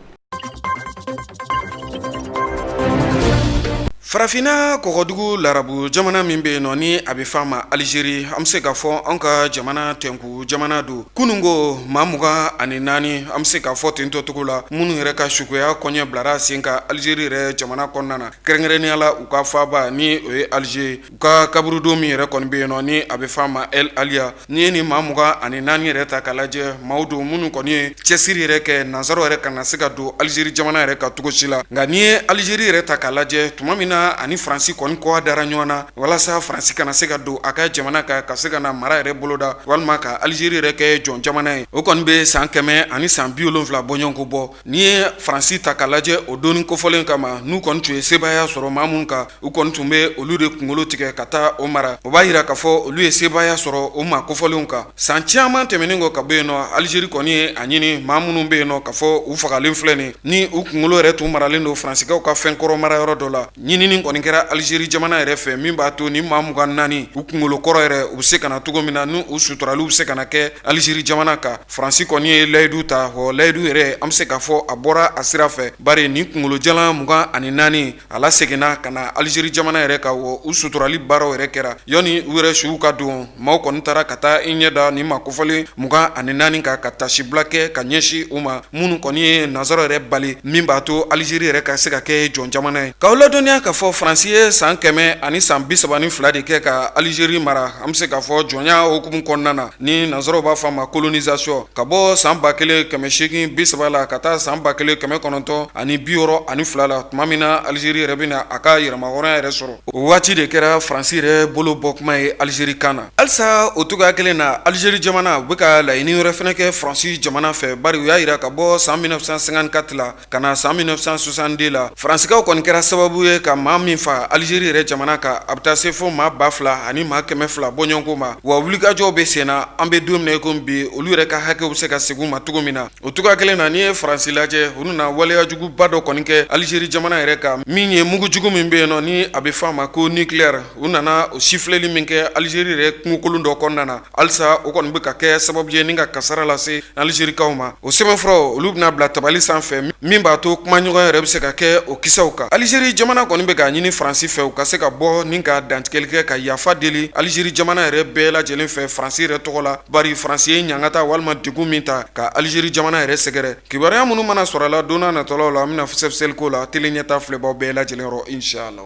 Farafinna kɔgɔdugu larabu jamana min bɛ yen nɔ ni a bɛ f'a ma Alizeri, an bɛ se k'a fɔ an ka jamana tɛnku jamana don. Kununko maa 24, an bɛ se k'a fɔ ten tɔ cogo la, minnu yɛrɛ ka sukoya kɔɲɛ bilara sen kan Alizeri yɛrɛ jamana kɔnɔna na, kɛrɛnkɛrɛnnenya la u ka faaba ni o ye Alize, u ka kaburudo min yɛrɛ kɔni bɛ yen nɔ ni a bɛ f'a ma El Alia. N'i ye nin maa 24 yɛrɛ ta k'a lajɛ, maaw don minnu kɔni ye cɛsiri yɛrɛ kɛ nansaraw yɛrɛ kana se ka don Alizeri jamana yɛrɛ kan cogo si la. Nka n'i ye Alizeri yɛrɛ ta k'a lajɛ, tuma min na ani Faransi kɔni kɔ dara ɲɔgɔn na walasa Faransi kana se ka don a ka jamana kan ka se ka na mara yɛrɛ boloda walima ka Alizeri yɛrɛ kɛ jɔn jamana ye, o kɔni bɛ san 170 bɔɲɔgɔnko bɔ. N'i ye Faransi ta k'a lajɛ, o doni kofɔlen kama, n'u kɔni tun ye sebaaya sɔrɔ maa minnu kan, u kɔni tun bɛ olu de kunkolo tigɛ ka taa o mara. O b'a jira k'a fɔ olu ye sebaaya sɔrɔ o maa kofɔlenw kan. San caman tɛmɛnen kɔ ka bɔ yen nɔ, Alizeri kɔni ye a ɲini maa minnu bɛ yen nɔ k'a fɔ u fagalen filɛ nin, ni u kunkolo yɛrɛ tun maralen don Faransikaw ka fɛn kɔrɔ mara yɔrɔ dɔ la. Ɲinini kɔni kɛra Alizeri jamana yɛrɛ fɛ min b'a to ni maa 24 u kunkolo kɔrɔ yɛrɛ u bɛ se ka na cogo min na, ni u suturaliw bɛ se ka na kɛ Alizeri jamana kan. Faransi kɔni ye layidu ta, o layidu yɛrɛ an bɛ se k'a fɔ a bɔra a sira fɛ, bari nin kunkolo jalan 24 a laseginna ka na Alizeri jamana yɛrɛ kan, wa u suturali baaraw yɛrɛ kɛra yanni u yɛrɛ suw ka don. Maaw kɔni taara ka taa i ɲɛ da nin maa kofɔlen 24 kan ka tasibila kɛ ka ɲɛsin u ma, minnu kɔni ye nansara yɛrɛ bali min b'a to Alizeri yɛrɛ ka se ka kɛ jɔn jamana ye. K'aw ladɔnniya k'a fɔ Faransi ye san 132 de kɛ ka Alizeri mara, an bɛ se k'a fɔ jɔnya hukumu kɔnɔna na, ni nansaraw b'a fɔ a ma colonisation, ka bɔ san 1830 la ka taa san 1962 la, tuma min na Alizeri yɛrɛ bɛna a ka yɛrɛmahɔrɔnya yɛrɛ sɔrɔ. O waati de kɛra Faransi yɛrɛ bolo bɔ kuma ye Alizeri kan na. Halisa o cogoya kelen na, Alizeri jamana u bɛ ka laɲini wɛrɛ fana kɛ Faransi jamana fɛ, bari u y'a jira ka bɔ san 1954 la ka na san 1962 la, Faransikaw kɔni kɛra sababu ye ka maa min fa Alizeri yɛrɛ jamana kan, a bɛ taa se fo maa 2200 bɔɲɔgɔnko ma. Wa wulikajɔw bɛ sen na, an bɛ don min na i komi bi, olu yɛrɛ ka hakɛw bɛ se ka segin u ma cogo min na. O cogoya kelen na, n'i ye Faransi lajɛ, u nana waleya juguba dɔ kɔni kɛ Alizeri jamana yɛrɛ kan, min ye mugujugu min bɛ yen nɔ ni a bɛ f'a ma ko nucléaire. U nana o sifilɛli min kɛ Alizeri yɛrɛ kungokolon dɔ kɔnɔna na, halisa o kɔni bɛ ka kɛ sababu ye ni ka kasara lase Alizerikaw ma. O sɛbɛnfuraw olu bɛna bila tabali sanfɛ min b'a to kumaɲɔgɔnya yɛrɛ bɛ se ka kɛ o kisɛw kan. Alizeri jamana kɔni bɛ k'a ɲini Faransi fɛ u ka se ka bɔ ni ka dantigɛli kɛ ka yafa deli Alizeri jamana yɛrɛ bɛɛ lajɛlen fɛ Faransi yɛrɛ tɔgɔ la, bari Faransi ye ɲangata walima degun min ta ka Alizeri jamana yɛrɛ sɛgɛrɛ. Kibaruya minnu mana sɔrɔ a la don nataw la, an bɛna fɛsɛfɛsɛli k'o la tele ɲɛta filɛbaw bɛɛ lajɛlen yɔrɔ, inshallah.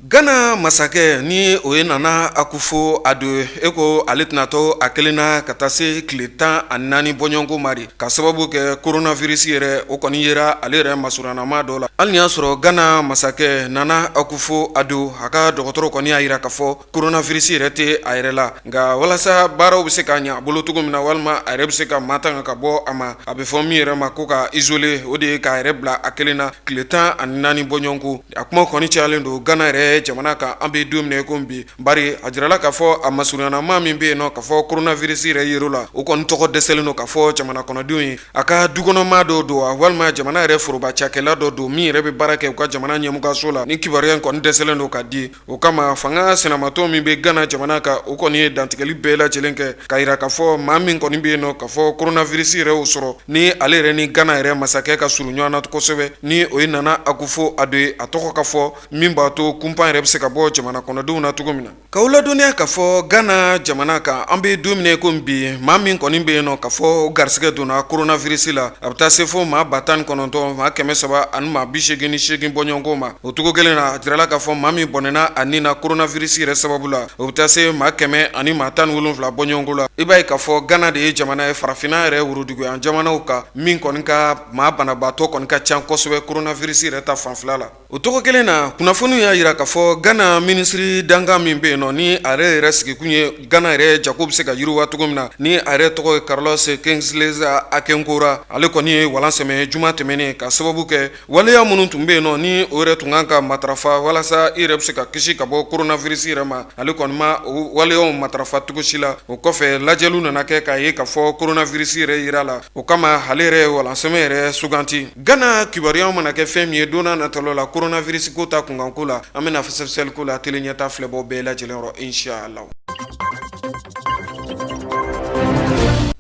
Gana masakɛ ni o ye Nana Akufo Ado ye, ko ale tɛna to a kelen na ka taa se tile 14 bɔɲɔgɔnko ma de, ka sababu kɛ coronavirus yɛrɛ o kɔni yera ale yɛrɛ masurunnama dɔ la. Hali ni y'a sɔrɔ Gana masakɛ Nana Akufo Ado a ka dɔgɔtɔrɔ kɔni y'a jira k'a fɔ coronavirus yɛrɛ tɛ a yɛrɛ la, nka walasa baaraw bɛ se ka ɲɛ a bolo cogo min na walima a yɛrɛ bɛ se ka matanga ka bɔ a ma, a bɛ fɔ min yɛrɛ ma ko ka isoler, o de ye k'a yɛrɛ bila a kelen na tile 14 bɔɲɔgɔnko. A kuma kɔni cayalen don Gana yɛrɛ jamana kan an bɛ don min na i komi bi, bari a jirala k'a fɔ a masurunnama min bɛ yen nɔ k'a fɔ coronavirus yɛrɛ yer'o la, o kɔni tɔgɔ dɛsɛlen don k'a fɔ jamana kɔnɔdenw ye. A ka dukɔnɔmaa dɔ don wa walima jamana yɛrɛ foroba cakɛla dɔ don min yɛrɛ bɛ baara kɛ u ka jamana ɲɛmɔgɔso la, ni kibaruya in kɔni dɛsɛlen don ka di. O kama fanga sinamatɔn min bɛ Gana jamana kan, o kɔni ye dantigɛli bɛɛ lajɛlen kɛ k'a jira k'a fɔ maa min kɔni bɛ yen nɔ k'a fɔ coronavirus yɛrɛ y'o sɔrɔ, ni ale yɛrɛ ni Gana yɛrɛ masakɛ ka surun ɲɔgɔn na kosɛbɛ, ni o ye Nana Akufo Ado ye, a tɔgɔ ka fɔ min b'a to kunpan yɛrɛ bɛ se ka bɔ jamana kɔnɔdenw na cogo min na. K'aw ladɔnniya k'a fɔ Gana jamana kan an bɛ don min na i komi bi, maa min kɔni bɛ yen nɔ k'a fɔ garisɛgɛ donna coronavirus la, a bɛ taa se fo maa 19 maa 300 ani maa 88 bɔɲɔgɔnko ma. O cogo kelen na, a jirala k'a fɔ maa min bɔnɛna a ni na coronavirus yɛrɛ sababu la, o bɛ taa se maa 100 ani maa 17 bɔɲɔgɔnko la. I b'a ye k'a fɔ Gana de ye jamana ye farafinna yɛrɛ woroduguyan jamanaw kan min kɔni ka maa banabaatɔ kɔni ka ca kosɛbɛ coronavirus yɛrɛ ta fanfɛla la. O cogo kelen na, kunnafoniw y'a jira k'a fɔ Gana minisiri dankan min bɛ yen nɔ, ni a yɛrɛ yɛrɛ sigikun ye Gana yɛrɛ jago bɛ se ka yiriwa cogo min na, ni a yɛrɛ tɔgɔ ye Carlos Kingsley Akenkwora, ale kɔni ye walan sɛmɛ juma tɛmɛnen ka sababu kɛ waleya minnu tun bɛ yen nɔ, ni o yɛrɛ tun kan ka matarafa walasa i yɛrɛ bɛ se ka kisi ka bɔ coronavirus yɛrɛ ma, ale kɔni ma o waleyaw matarafa cogo si la. O kɔfɛ lajɛliw nana kɛ k'a ye k'a fɔ coronavirus yɛrɛ yera a la. O kama ale yɛrɛ ye walansɛmɛ yɛrɛ suganti. Gana kibaruya mana kɛ fɛn min ye don nataw la coronavirus ko ta kunkanko la, an bɛna fɛsɛfɛsɛli k'o la tele ɲɛta filɛbaw bɛɛ lajɛlen yɔrɔ inshallah.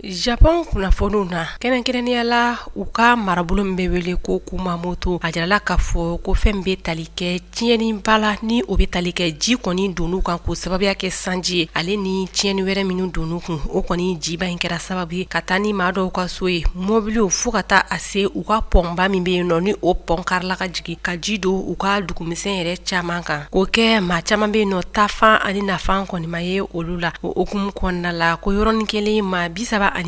Japon kunnafoniw na, kɛrɛnkɛrɛnnenya la u ka marabolo min bɛ wele ko Kumamoto, a jirala k'a fɔ ko fɛn bɛ tali kɛ tiɲɛniba la, ni o bɛ tali kɛ ji kɔni donn'u kan k'o sababuya kɛ sanji ye, ale ni tiɲɛni wɛrɛ minnu donn'u kun. O kɔni jiba in kɛra sababu ye ka taa ni maa dɔw ka so ye, mɔbiliw, fo ka taa a se u ka pɔnba min bɛ yen nɔ, ni o pɔn karila ka jigin ka ji don u ka dugumisɛn yɛrɛ caman kan, k'o kɛ maa caman bɛ yen nɔ, taafan ani nafan kɔni ma ye olu la. O hukumu kɔnɔna la, ko yɔrɔnin kelen maa 34,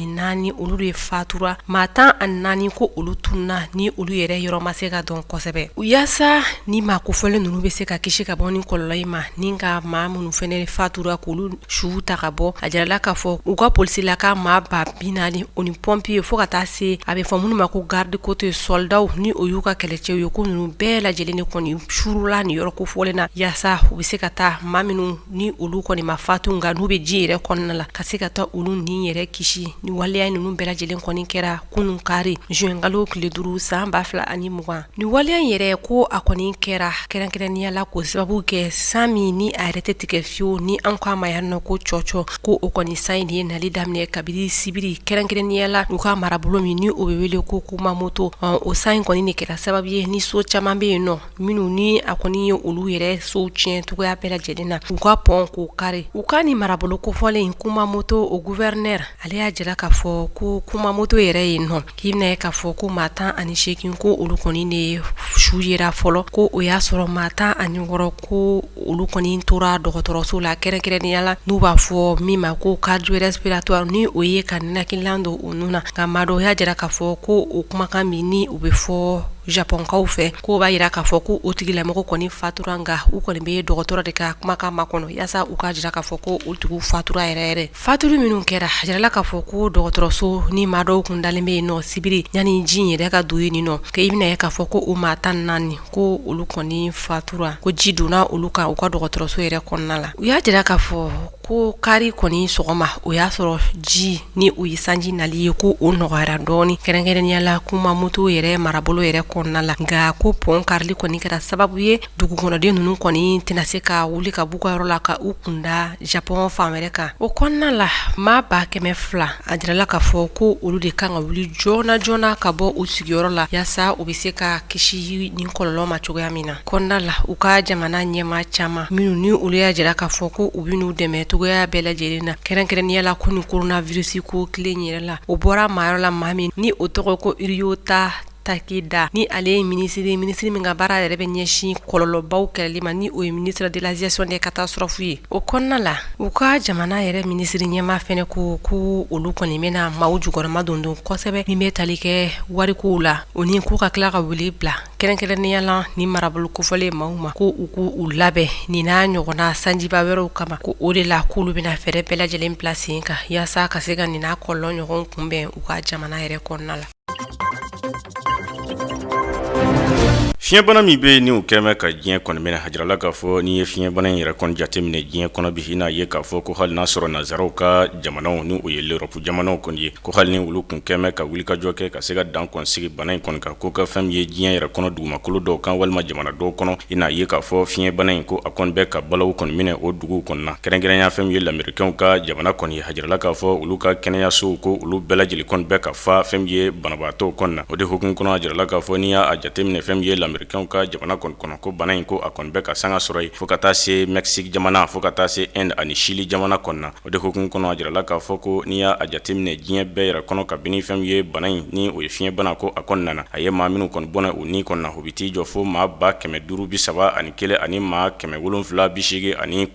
olu de fatura, maa 14 ko olu tununna, ni olu yɛrɛ yɔrɔ ma se ka dɔn kosɛbɛ. Yaasa ni maa kofɔlen ninnu bɛ se ka kisi ka bɔ ni kɔlɔlɔ in ma, ni ka maa minnu fana fatura k'olu su ta ka bɔ, a jirala k'a fɔ u ka polisila ka maa 40,000, o ni pɔnpiye, fo ka taa se a bɛ fɔ minnu ma ko garde-côte, soldatw, ni o y'u ka kɛlɛcɛw ye, ko ninnu bɛɛ lajɛlen de kɔni suurula nin yɔrɔ kofɔlen na, yaasa u bɛ se ka taa maa minnu ni olu kɔni ma fatu nka n'u bɛ ji yɛrɛ kɔnɔna la, ka se ka taa olu ni yɛrɛ kisi. Ni waleya ninnu bɛɛ lajɛlen kɔni kɛra kunun kari juin kalo tile 5 san 2020. Ni waleya in yɛrɛ, ko a kɔni kɛra kɛrɛnkɛrɛnnenya la k'o sababu kɛ san min ni a yɛrɛ tɛ tigɛ fiyewu, ni an k'a ma yan nɔ ko cɔcɔ, ko o kɔni san in de ye nali daminɛ kabini sibiri, kɛrɛnkɛrɛnnenya la u ka marabolo min ni o bɛ wele ko Kumamoto. O san in kɔni de kɛra sababu ye ni so caman bɛ yen nɔ minnu ni a kɔni ye olu yɛrɛ sow tiɲɛ cogoya bɛɛ lajɛlen na, u ka pɔn k'o kari. U ka nin marabolo kofɔlen Kumamoto, o gouverneur, ale y'a jira k'a fɔ ko Kumamoto yɛrɛ yen nɔ, k'i bɛna ye k'a fɔ ko maa 18, ko olu kɔni de su yera fɔlɔ, ko o y'a sɔrɔ maa 16, ko olu kɔni tora dɔgɔtɔrɔso la, kɛrɛnkɛrɛnnenya la n'u b'a fɔ min ma ko cardio-respiratoire, ni o ye ka ninakililan don u nun na. Nka maa dɔw y'a jira k'a fɔ ko o kumakan min ni o bɛ fɔ Japɔnkaw fɛ, k'o b'a jira k'a fɔ ko o tigilamɔgɔ kɔni fatura, nka u kɔni bɛ dɔgɔtɔrɔ de ka kumakan makɔnɔ yaasa u k'a jira k'a fɔ ko o tigiw fatura yɛrɛ yɛrɛ. Fatuli minnu kɛra, a jirala k'a fɔ ko dɔgɔtɔrɔso ni maa dɔw kun dalen bɛ yen nɔ sibiri yanni ji in yɛrɛ ka don yen nɔ, k'i bɛna ye k'a fɔ ko o maa 14, ko olu kɔni fatura, ko ji donna olu kan u ka dɔgɔtɔrɔso yɛrɛ kɔnɔna la. U y'a jira k'a fɔ ko kari kɔni sɔgɔma, o y'a sɔrɔ ji ni o ye sanji nali ye, ko o nɔgɔyara dɔɔni, kɛrɛnkɛrɛnnenya la Kumamoto yɛrɛ marabolo yɛrɛ kɔnɔna la. Nka ko pɔn karili kɔni kɛra sababu ye dugukɔnɔden ninnu kɔni tɛna se ka wuli ka b'u ka yɔrɔ la ka u kunda Japon fan wɛrɛ kan. O kɔnɔna la, maa 200,000, a jirala k'a fɔ ko olu de kan ka wuli joona joona ka bɔ u sigiyɔrɔ la yaasa u bɛ se ka kisi nin kɔlɔlɔ ma cogoya min na. Kɔnɔna la, u ka jamana ɲɛmaa caman minnu ni olu y'a jira k'a fɔ ko u bɛn'u dɛmɛ cogoya bɛɛ lajɛlen na, kɛrɛnkɛrɛnnenya la ko nin coronavirus ko tile in yɛrɛ la, o bɔra maa yɔrɔ la, maa min ni o tɔgɔ ko Ryota Takeda, ni ale ye minisiri, minisiri min ka baara yɛrɛ bɛ ɲɛsin kɔlɔlɔbaw kɛlɛli ma, ni o ye ministre de la gestion des catastrophes ye. O kɔnɔna la, u ka jamana yɛrɛ minisiri ɲɛmaa fɛnɛ ko ko olu kɔni bɛna maaw jukɔrɔma don don kosɛbɛ min bɛ tali kɛ warikow la, o ni k'u ka tila ka wele bila kɛrɛnkɛrɛnnenya la ni marabolo kofɔlen maaw ma, ko u k'u labɛn nin n'a ɲɔgɔnna sanjiba wɛrɛw kama, ko o de la k'olu bɛna fɛɛrɛ bɛɛ lajɛlen bila sen kan yaasa ka se ka nin n'a kɔlɔlɔ ɲɔgɔn kunbɛn u ka jamana yɛrɛ kɔnɔna la.
Fiɲɛbana min bɛ yen ni o kɛlen bɛ ka diɲɛ kɔni minɛ, a jirala k'a fɔ n'i ye fiɲɛbana in yɛrɛ kɔni jateminɛ diɲɛ kɔnɔ bi, i n'a ye k'a fɔ ko hali n'a sɔrɔ nansaraw ka jamanaw, ni o ye l'Europe jamanaw kɔni ye, ko hali ni olu kun kɛlen bɛ ka wulikajɔ kɛ ka se ka dan kɔni sigi bana in kɔni kan, ko ka fɛn min ye diɲɛ yɛrɛ kɔnɔ dugumakolo dɔw kan walima jamana dɔw kɔnɔ, i n'a ye k'a fɔ fiɲɛbana in ko a kɔni bɛ ka balawu kɔni minɛ o duguw kɔni na, kɛrɛnkɛrɛnya fɛn min ye lamerikɛnw ka jamana kɔni ye. A jirala k'a fɔ olu ka kɛnɛyasow ko olu bɛɛ lajɛlen kɔni bɛ ka fa fɛn min ye banabaatɔw kɔni na. O de hukumu kɔnɔ, a jirala k'a fɔ n'i y'a jateminɛ fɛn min ye lamerikɛnw ka jamana kɔni kɔnɔ, ko bana in ko a kɔni bɛ ka sanga sɔrɔ yen fo ka taa se Mexique jamana, fo ka taa se Inde ani Chili jamana kɔni na. O de hukumu kɔnɔ, a jirala k'a fɔ ko n'i y'a jateminɛ diɲɛ bɛɛ yɛrɛ kɔnɔ, kabini fɛn min ye bana in ni o ye fiɲɛbana ko a kɔni nana, a ye maa minnu kɔni bɔnɛ u ni kɔni na, o bɛ t'i jɔ fo maa 531 ani maa 789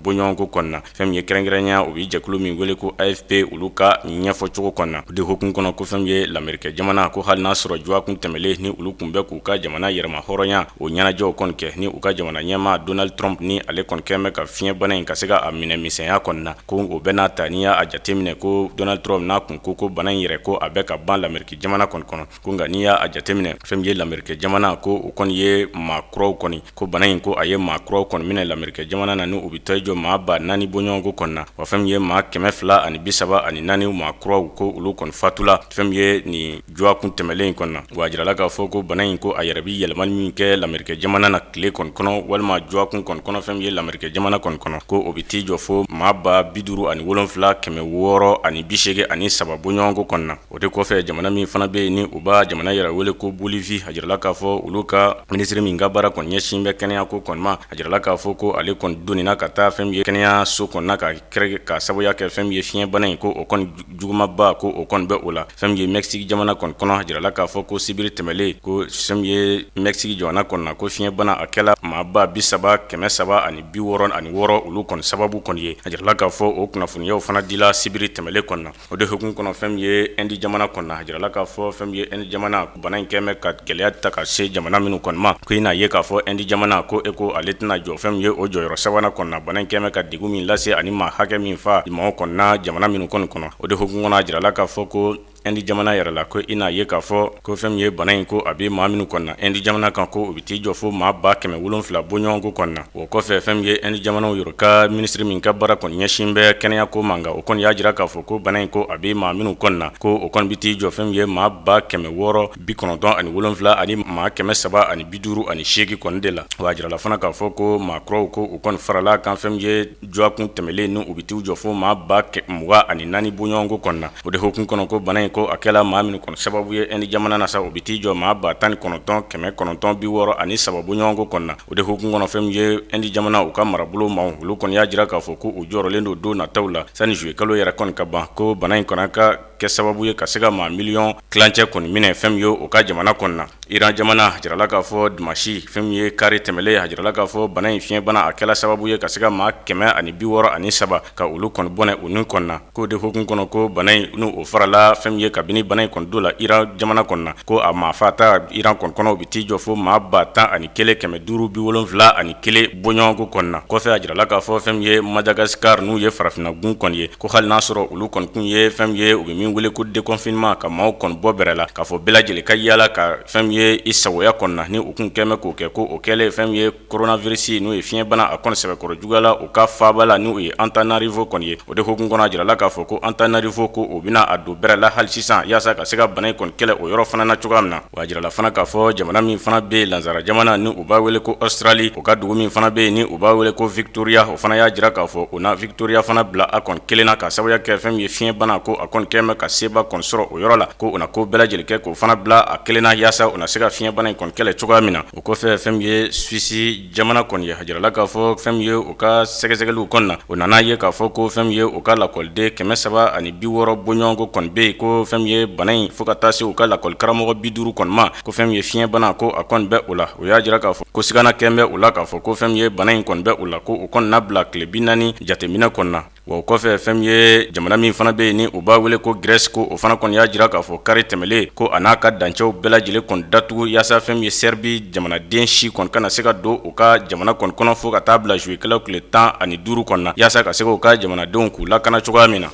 bɔɲɔgɔnko kɔni na. Fɛn min ye kɛrɛnkɛrɛnya, u bɛ jɛkulu min wele ko AFP, olu ka ɲɛfɔcogo kɔni na. O de hukumu kɔnɔ, ko fɛn min ye lamerikɛ jamana, ko hali n'a sɔrɔ dɔgɔkun tɛmɛlen ni olu kun bɛ k'u ka jamana yɛrɛma hɔrɔnya o ɲɛnajɛw kɔni kɛ, ni u ka jamana ɲɛmaa Donald Trump ni ale kɔni kɛlen bɛ ka fiɲɛbana in ka se ka a minɛ misɛnya kɔni na, ko o bɛɛ n'a ta, n'i y'a jateminɛ ko Donald Trump n'a kun ko ko bana in yɛrɛ ko a bɛ ka ban lameriki jamana kɔni kɔnɔ, ko nka n'i y'a jateminɛ fɛn min ye lamerikɛ jamana, ko o kɔni ye maa kuraw kɔni, ko bana in ko a ye maa kuraw kɔni minɛ lamerikɛ jamana na, ni u bɛ taa i jɔ maa 4000 bɔɲɔgɔnko kɔni na. Wa fɛn min ye maa 234 maa kuraw, ko olu kɔni fatula fɛn min ye nin dɔgɔkun tɛmɛlen in kɔni na. Wa a jirala k'a fɔ ko bana in ko a yɛrɛ bɛ yɛlɛma. yɛlɛmani min kɛ Lamerikɛ jamana na tile kɔni kɔnɔ walima dɔgɔkun kɔni kɔnɔ, fɛn min ye Lamerikɛ jamana kɔni kɔnɔ, ko o bɛ t'i jɔ fo maa 57,683 bɔɲɔgɔnko kɔni na. O de kɔfɛ, jamana min fana bɛ yen ni u b'a jamana yɛrɛ wele ko Bolivie, a jirala k'a fɔ olu ka minisiri min ka baara kɔni ɲɛsin bɛ kɛnɛya ko kɔni ma, a jirala k'a fɔ ko ale kɔni donna ka taa fɛn min ye kɛnɛyaso kɔnɔna ka kɛrɛ ka sababuya kɛ fɛn min ye fiɲɛbana in, ko o kɔni jugumanba, ko o kɔni bɛ o la. Fɛn min ye Mexique jamana kɔni kɔnɔ, a jirala k'a fɔ ko sibiri tɛmɛlen, ko fɛn min ye Mexique jamana kɔnɔna na, ko fiɲɛbana a kɛla maa 30,366 olu kɔni sababu kɔni ye. A jirala k'a fɔ o kunnafoniyaw fana dila sibiri tɛmɛlen kɔnɔna. O de hukumu kɔnɔ, fɛn min ye Inde jamana kɔnɔna, a jirala k'a fɔ fɛn min ye Inde jamana bana in kɛlen bɛ ka gɛlɛya ta ka se jamana minnu kɔni ma, ko i n'a ye k'a fɔ Inde jamana ko e ko ale tɛna jɔ fɛn min ye o jɔyɔrɔ sabanan kɔnɔna, bana in kɛlen bɛ ka degun min lase ani maa hakɛ min fa maaw kɔnɔna jamana minnu kɔni kɔnɔ. O de hukumu kɔnɔ, a jirala k'a fɔ ko Inde jamana yɛrɛ la, ko i n'a ye k'a fɔ ko fɛn min ye bana in, ko a bɛ maa minnu kɔnɔna Inde jamana kan, ko u bɛ t'i jɔ fo maa 700,000 bɔɲɔgɔnko kɔnɔna. O kɔfɛ, fɛn min ye Inde jamanaw yɛrɛ ka minisiri min ka baara kɔni ɲɛsin bɛ kɛnɛya ko ma, nka o kɔni y'a jira k'a fɔ ko bana in, ko a bɛ maa minnu kɔnɔna, ko o kɔni bɛ t'i jɔ fɛn min ye maa 697 ani maa 358 kɔni de la. Wa a jirala fana k'a fɔ ko maa kuraw, ko u kɔni farala kan fɛn min ye dɔgɔkun tɛmɛlen ni u bɛ t'u jɔ fo maa 24,000 bɔɲɔgɔnko kɔnɔna. O de hukumu kɔnɔ, ko bana in, ko a kɛla maa minnu kɔni sababu ye Inde jamana na sa, o bɛ t'i jɔ maa 19,963 bɔɲɔgɔnko kɔnɔna. O de hukumu kɔnɔ, fɛn min ye Inde jamana u ka marabolo maaw, olu kɔni y'a jira k'a fɔ ko u jɔrɔlen don don nataw la, sani juillet kalo yɛrɛ kɔni ka ban, ko bana in kɔni ka kɛ sababu ye ka se ka maa miliyɔn tilancɛ kɔni minɛ fɛn min ye u ka jamana kɔnɔna. Iran jamana, a jirala k'a fɔ dimanche, fɛn min ye kari tɛmɛlen, a jirala k'a fɔ bana in fiɲɛbana a kɛla sababu ye ka se ka maa 163 ka olu kɔni bɔnɛ u ni kɔnɔna. K'o de hukumu kɔnɔ, ko bana in n'o farala fɛn min ye kabini bana in kɔni don la Iran jamana kɔnɔna, ko a maa fata Iran kɔni kɔnɔ, u bɛ t'i jɔ fo maa 11,571 bɔɲɔgɔnko kɔnɔna. Kɔfɛ, a jirala k'a fɔ fɛn min ye Madagascar, n'u ye farafinna gun kɔni ye, ko hali n'a sɔrɔ olu kɔni kun ye fɛn min ye u bɛ min wele ko déconfinement, ka maaw kɔni bɔ bɛrɛ la k'a fɔ bɛɛ lajɛlen ka yaala ka fɛn min ye i sagoya kɔnɔna, ni u kun kɛlen bɛ k'o kɛ, ko o kɛlen fɛn min ye coronavirus, n'o ye fiɲɛbana, a kɔni sɛbɛkɔrɔ juguyala u ka faaba la, n'o ye Antananarivo kɔni ye. O de hukumu kɔnɔ, a jirala k'a fɔ ko Antananarivo, ko o bɛna a don bɛrɛ la hali sisan yaasa ka se ka bana in kɔni kɛlɛ o yɔrɔ fana na cogoya min na. Wa a jirala fana k'a fɔ jamana min fana bɛ yen, lansara jamana, ni u b'a wele ko Australie, u ka dugu min fana bɛ yen ni u b'a wele ko Victoria, o fana y'a jira k'a fɔ u na Victoria fana bila a kɔni kelen na ka sababuya kɛ fɛn min ye fiɲɛbana, ko a kɔni kɛlen bɛ ka seba kɔni sɔrɔ o yɔrɔ la, ko u na ko bɛɛ lajɛlen kɛ k'o fana bila a kelen na yaasa u na se ka fiɲɛbana in kɔni kɛlɛ cogoya min na. O kɔfɛ, fɛn min ye Suisse jamana kɔni ye, a jirala k'a fɔ fɛn min ye u ka sɛgɛsɛgɛliw kɔni na, o nana ye k'a fɔ ko fɛn min ye u ka lakɔliden 360 bɔɲɔgɔnko kɔni bɛ yen, ko fɛn min ye bana in, fo ka taa se u ka lakɔli karamɔgɔ 50 kɔni ma, ko fɛn min ye fiɲɛbana, ko a kɔni bɛ o la. O y'a jira k'a fɔ ko sigana kɛlen bɛ u la k'a fɔ ko fɛn min ye bana in kɔni bɛ u la, ko u kɔni na bila tile 40 jateminɛ kɔni na. Wa o kɔfɛ, fɛn min ye jamana min fana bɛ yen ni u b'a wele ko Grèce, ko o fana kɔni y'a jira k'a fɔ kari tɛmɛlen, ko a n'a ka dancɛw bɛɛ lajɛlen kɔni datugu yaasa fɛn min ye Serbie jamanaden si kɔni kana se ka don u ka jamana kɔni kɔnɔ fo ka taa bila juillet kalo tile 15 kɔni na, yaasa ka se k'u ka jamanadenw k'u lakana cogoya min na.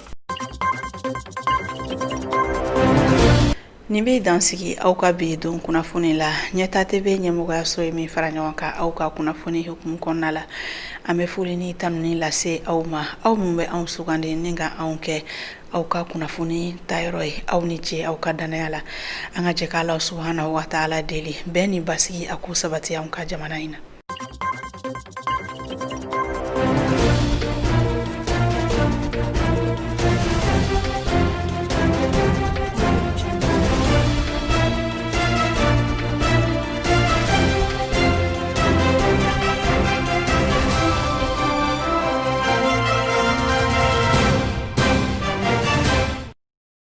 Nin bɛ dan sigi aw ka bi don kunnafoni la. Ɲɛta TV ɲɛmɔgɔyaso ye min fara ɲɔgɔn kan aw ka kunnafoni hukumu kɔnɔna la, an bɛ foli ni tanuni lase aw ma, aw minnu bɛ anw sugandi ni ka anw kɛ aw ka kunnafoni tayɔrɔ ye. Aw ni ce aw ka dannaya la. An ka jɛ ka Ala subahana wa taala deli, bɛn ni basigi a k'o sabati anw ka jamana in na.